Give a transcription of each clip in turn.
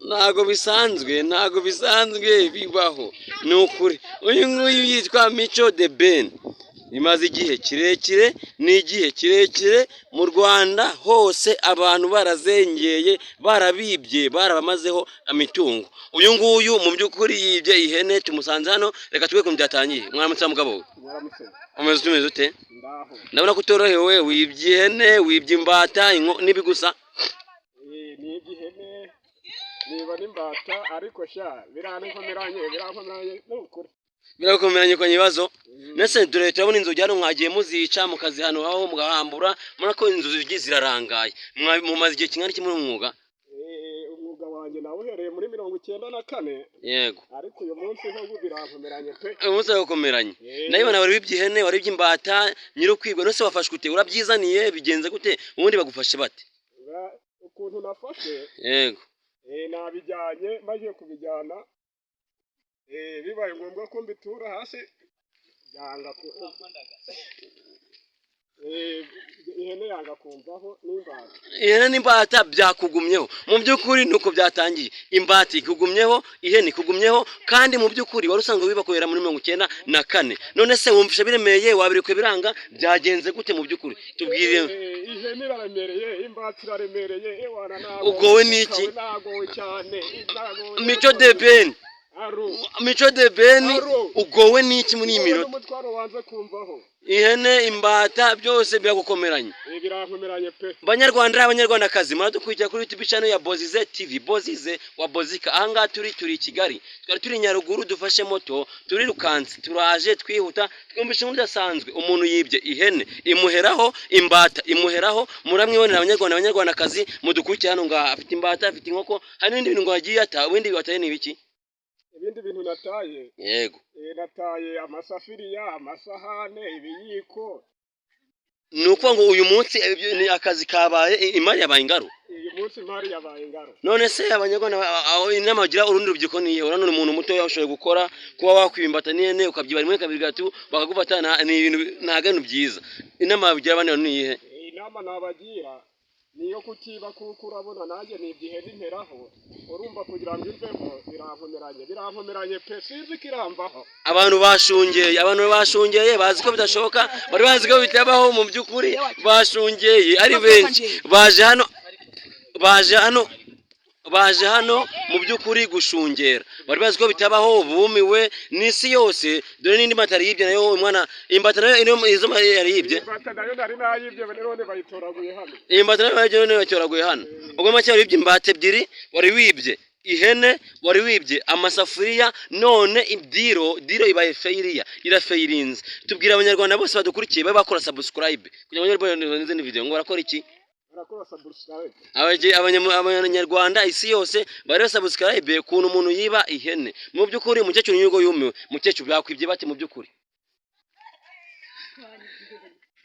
Ntago bisanzwe, ntago bisanzwe bibaho, ni ukuri. Uyu nguyu yitwa Mico The Ben. Bimaze igihe kirekire, ni igihe kirekire mu Rwanda hose abantu barazengeye, barabibye, barabamazeho imitungo. Uyu nguyu mu by'ukuri yibye ihene, tumusanze hano. Reka tube ukuntu byatangiye. Mwaramutse mugabo we? Mwaramutse. Umeze ute, umeze ute? Ndaho. Ndabona ko utorohewe, wibye ihene, wibye imbata, n'ibigusa. Nibye ihene, niba n'imbata, ariko sha birankomeranye, birankomeranye ni ukuri. Birakomeranye kwa ibibazo. Ndetse dore turabona inzugi hano, mwagiye muzica, mukazihanuhaho, mugahambura, murabona ko inzu zirarangaye. Mumaze igihe kingana iki muri uyu mwuga? Umwuga wanjye nawuhereye muri 94. Ariko uyu munsi ho birankomeranye pe. Uyu munsi birakomeranye. Ndabibona wari wibye ihene, wari wibye imbata, nyir'ukwibwa none se wafashwe ute? Urabyizaniye? Bigenze gute? Ubundi bagufashe bate? Ukuntu nafashe, nabijyanye, maze kubijyana, bibaye ngombwa ko mbitura hasi, byanga ku ihene yanga kumvaho n'imbata. Ihene n'imbata byakugumyeho. Mu by'ukuri nuko byatangiye, imbata ikugumyeho, ihene ikugumyeho, kandi mu by'ukuri wari usanzwe wiba guhera muri 94. None se wumvishe biremeye, wabirekuye biranga, byagenze gute mu by'ukuri? Tubwire. Ihene iraremereye, imbata iraremereye, ewana nagowe. Ugowe n'iki? Nagowe cyane, nagowe. Mico The Ben. Aro. Mico The Ben. Aro. Ugowe n'iki muri iyi Ugowe minota? n'umutwaro wanze kumvaho. Ihene, imbata, byose biragukomeranye. Birankomeranye pe. Banyarwanda, abanyarwandakazi, muradukurikira kuri YouTube channel ya Bozize TV, Bozize wa Bozika. Ahangaha turi i Kigali, twari turi i Nyaruguru, dufashe moto turirukanse, turaje twihuta, twumvishe inkuru idasanzwe. Umuntu yibye ihene imuheraho, imbata imuheraho. Muramwibonera, abanyarwanda, abanyarwandakazi mudukurikira hano ngaha. Afite imbata, afite inkoko, hari n'ibindi bintu ngo yagiye ata. Ibindi wataye ni ibiki? Ibindi bintu nataye, nataye amasafiriya, amasahane, ibiyiko. Ni ukuvuga ngo uyu munsi ibyo ni akazi kabaye, imari yabaye ingaru. Uyu munsi imari yabaye ingaro. None se abanyarwanda, aho inama bagira urundi rubyiruko ni iyihe? Urabona umuntu mutoya ushoboye gukora, kuba wakwiba imbata n'ihene, ukabyiba rimwe, kabiri, gatatu, bakagufata, ni ibintu, ntabwo ari ibintu byiza. Inama bagira abandi bantu ni iyihe? Inama nabagira ni iyo kutiba, kuko urabona nanjye nibye ihene imperaho. Urumva kugira ngo imveho birankomeranye, birankomeranye pe, sinzi ko iramvaho. Abantu bashungeye, abantu bashungeye, bazi ko bidashoboka, bari bazi ko bitabaho. Mu by'ukuri bashungeye ari benshi, baje hano, baje hano, baje hano mu by'ukuri gushungera. Bari bazi ko bitabaho, bumiwe n'isi yose. Dore n'indi mbata yari yibye nayo, umwana, imbata nayo izo yari yibye. Imbata nayo nari nayibye, none bayitoraguye hano. Iyi mbata nayo bayibye, none bayitoraguye hano. Ubwo make wari wibye imbata ebyiri, wari wibye ihene, wari wibye amasafuriya, none deal, deal ibaye failure, irafayirinze. Tubwira abanyarwanda bose badukurikiye babe bakora subscribe kugira ngo babone n'izindi video. Ngo barakora iki? Barakora subscribe. Abanyarwanda, isi yose bareba subscribe ukuntu umuntu yiba ihene. Mu by'ukuri umukecuru nyir'urugo yumiwe. Mukecuru, bakwibye bate? Mu by'ukuri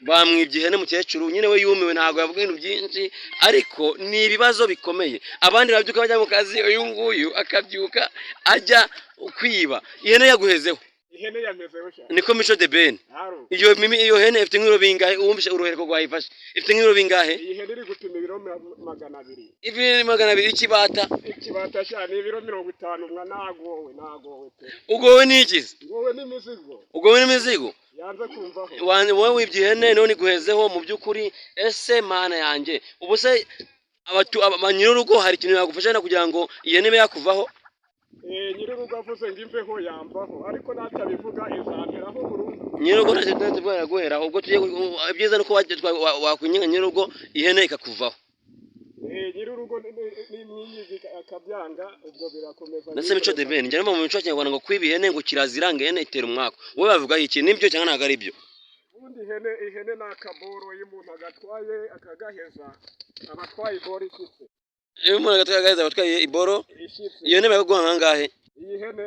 bamwibye ihene. Mukecuru nyine we yumiwe, ntabwo yavuga ibintu byinshi, ariko ni ibibazo bikomeye. Abandi babyuka bajya mu kazi, uyu nguyu akabyuka ajya kwiba. Ihene yaguhezeho? Ihene yamezeho sha. Niko Mico The Ben. Aro. Iyo mimi, iyo hene ifite nk'ibiro bingahe? Wumvishe uruhereko rwayifashe, ifite nk'ibiro bingahe? Iyi hene iri gupima ibiro 200. Ibiro 200. Ikibata? Ikibata sha ni ibiro 50. Mwa nagowe, nagowe pe. Ugowe n'iki? Ngowe n'imizigo. Ugowe n'imizigo. Yanze kumvaho. Wowe wibye ihene none iguhezeho. Mu by'ukuri ese mana yanjye, ubu se ba nyir'urugo hari ikintu yagufasha wenda kugira ngo ihene ibe yakuvaho? Nyir'urugo avuze ngo imveho yamvaho, ariko natabivuga izamperaho burundu. Nyir'urugo ntacyo tuba yaguhera. Ubwo tugiye ibyiza ni uko wakwinginga nyir'urugo ihene ikakuvaho. Nyir'urugo nimwinyizi akabyanga, ubwo birakomeza. Ndetse Mico The Ben, njya numva mu mico ya kinyarwanda ngo kwiba ihene ngo kirazira, ngo ihene itera umwaku. Wowe bavuga iki? Nibyo cyangwa ntabwo ari byo? Ubundi ihene ni akaboro. Iyo umuntu agatwaye akagaheza, aba atwaye iboro ishyitse. Iyo umuntu agatwaye agaheza, aba atwaye iboro Ishyitse. Iyo hene baguha nkangahe? Iyi hene,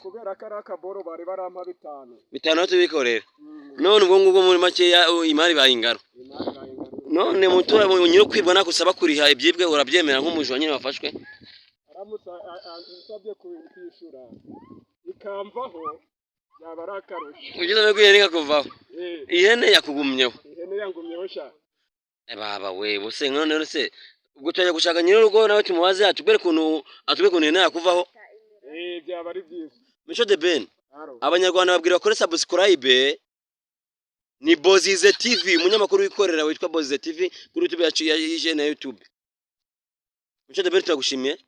kubera ko ari akaboro, bari barampa bitanu. Bitanu aho tubikorera. None ubwo ngubwo muri makeya imari ibaye ingaro. Imari ibaye ingaro. None mutura nyiri kwibwa nakusaba kuriha ibyibwe, urabyemera nk'umujura nyine wafashwe? Aramutse ansabye kwishyura ikamvaho, byaba ari akarusho. Ugeze no ihene ikakuvaho? Ihene yakugumyeho? Ihene yangumyeho sha. Baba we, buse none se Ubwo turajya gushaka nyir'urugo nawe tumubaze atubwire ukuntu ihene yakuvaho. Eh, byaba ari byiza. Mico The Ben, Aro. Abanyarwanda babwira bakore subscribe. Ni Bozize TV, umunyamakuru wikorera witwa Bozize TV kuri YouTube yacu ya chaîne ya YouTube. Mico The Ben, turagushimiye.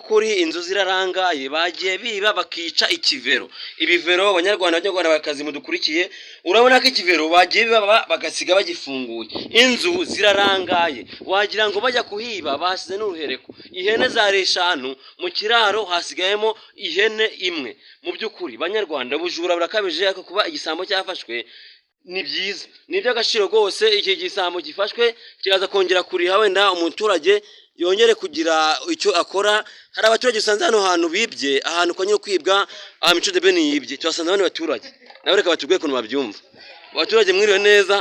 Kuri inzu zirarangaye, bagiye biba bakica ikivero, ibivero. Abanyarwanda, abanyarwanda bakazi mudukurikiye, urabona ko ikivero bagiye biba bagasiga bagifunguye. Inzu zirarangaye, wagira ngo bajya kuhiba basize n'uruhereko. Ihene zari eshanu mu kiraro, hasigayemo ihene imwe. Mu by'ukuri banyarwanda, ubujura burakabije, ariko kuba igisambo cyafashwe ni byiza, ni iby'agaciro rwose. Iki gisambo gifashwe kiraza kongera kuriha, wenda umuturage yongere kugira icyo akora. Hari abaturage usanze hano hantu bibye, ahantu kwa nyiri kwibwa, aha Mico The Ben yibye, tuhasanze abandi baturage nabo. Reka batubwire ukuntu babyumva. Abaturage, mwiriwe neza.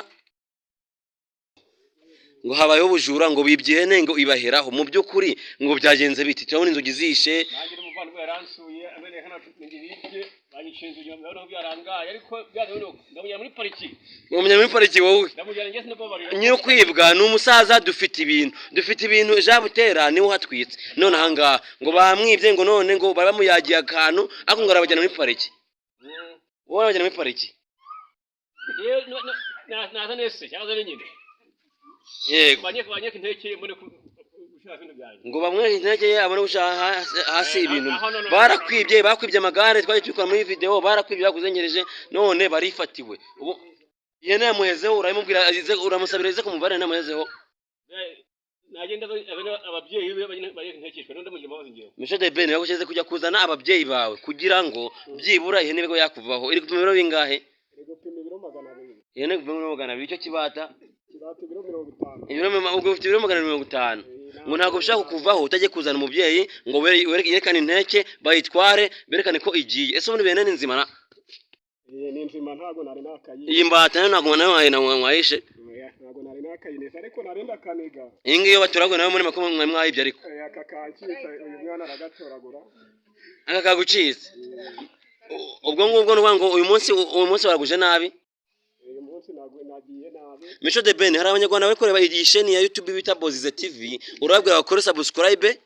Ngo habayeho ubujura, ngo bibye ihene, ngo ibaheraho. Mu by'ukuri ngo byagenze biti? Turabona inzugi zishe. Nanjye n'umuvandimwe yaransuye amenye hano ninjye bibye, banyiciye inzugi, ndabona ko byarangaye, ariko byaje ndamujyana muri pariki. Umenya muri pariki wowe? Ndamujyana njye, sinakubabarira. Nyiri kwibwa ni umusaza. Dufite ibintu Jean Butera niwe uhatwitse. None ahangaha ngo bamwibye, ngo none ngo bari bamuyagiye akantu, ariko ngo arabajyana muri pariki. Wowe arabajyana muri pariki? Yewe, naza nese cyangwa se nyine. Yego. Banyeke inteke mbone gushaka ibintu byanjye. Ngo bamwe intege ye abone gushaka hasi ibintu. Aho, no, no, no. Barakwibye, bakwibye amagare, twari tubikora muri video. Barakwibye, bakuzengereje, none barifatiwe. Ubu ihene yamuhezeho, urabimubwira uramusabira ize kumuvana ihene yamuhezeho. Nagenda ababyeyi be banyeke intekeshwe none ndamugira imbabazi ngewe. Mico The Ben yagushyize kujya kuzana ababyeyi bawe kugira ngo byibura ihene ibe yakuvaho. Iri gupima ibiro bingahe? Iri gupima ibiro 200. Ihene gupima ibiro 200, icyo kibata? Kibata ibiro 50. Ibiro ubwo ufite ibiro 250. Ngo ntabwo bishaka kuvaho utajye kuzana umubyeyi ngo yerekane inteke bayitware, berekane ko igiye. Ese ubundi ihene ni nzima na? Eh, ni nzima, ntabwo nari nakayi. Iyi mbata nayo ntabwo nayo mwayishe? Oya, ntabwo nari nakayineza, ariko nari ndakaniga. Iyi ngiyi yo baturaguye nayo muri makuru mwari mwayibye ariko. Eh, aka kancitse, uyu mwana aragatoragura. Aka kagucitse. Ubwo ngubwo ni ukuvuga ngo uyu munsi waraguje nabi. Uyu munsi ntabwo nagiye nabi. Mico The Ben, hari abanyarwanda bari kureba iyi chaîne ya YouTube bita Bozize TV, urababwira bakore subscribe? Eh,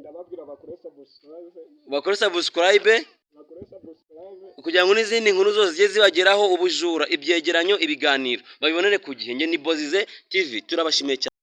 ndababwira bakore subscribe. Bakore subscribe. Bakore subscribe. Kugira ngo n'izindi nkuru zose zijye zibageraho, ubujura, ibyegeranyo, ibiganiro, babibonere ku gihe. Nge ni Bozize TV, turabashimiye cyane.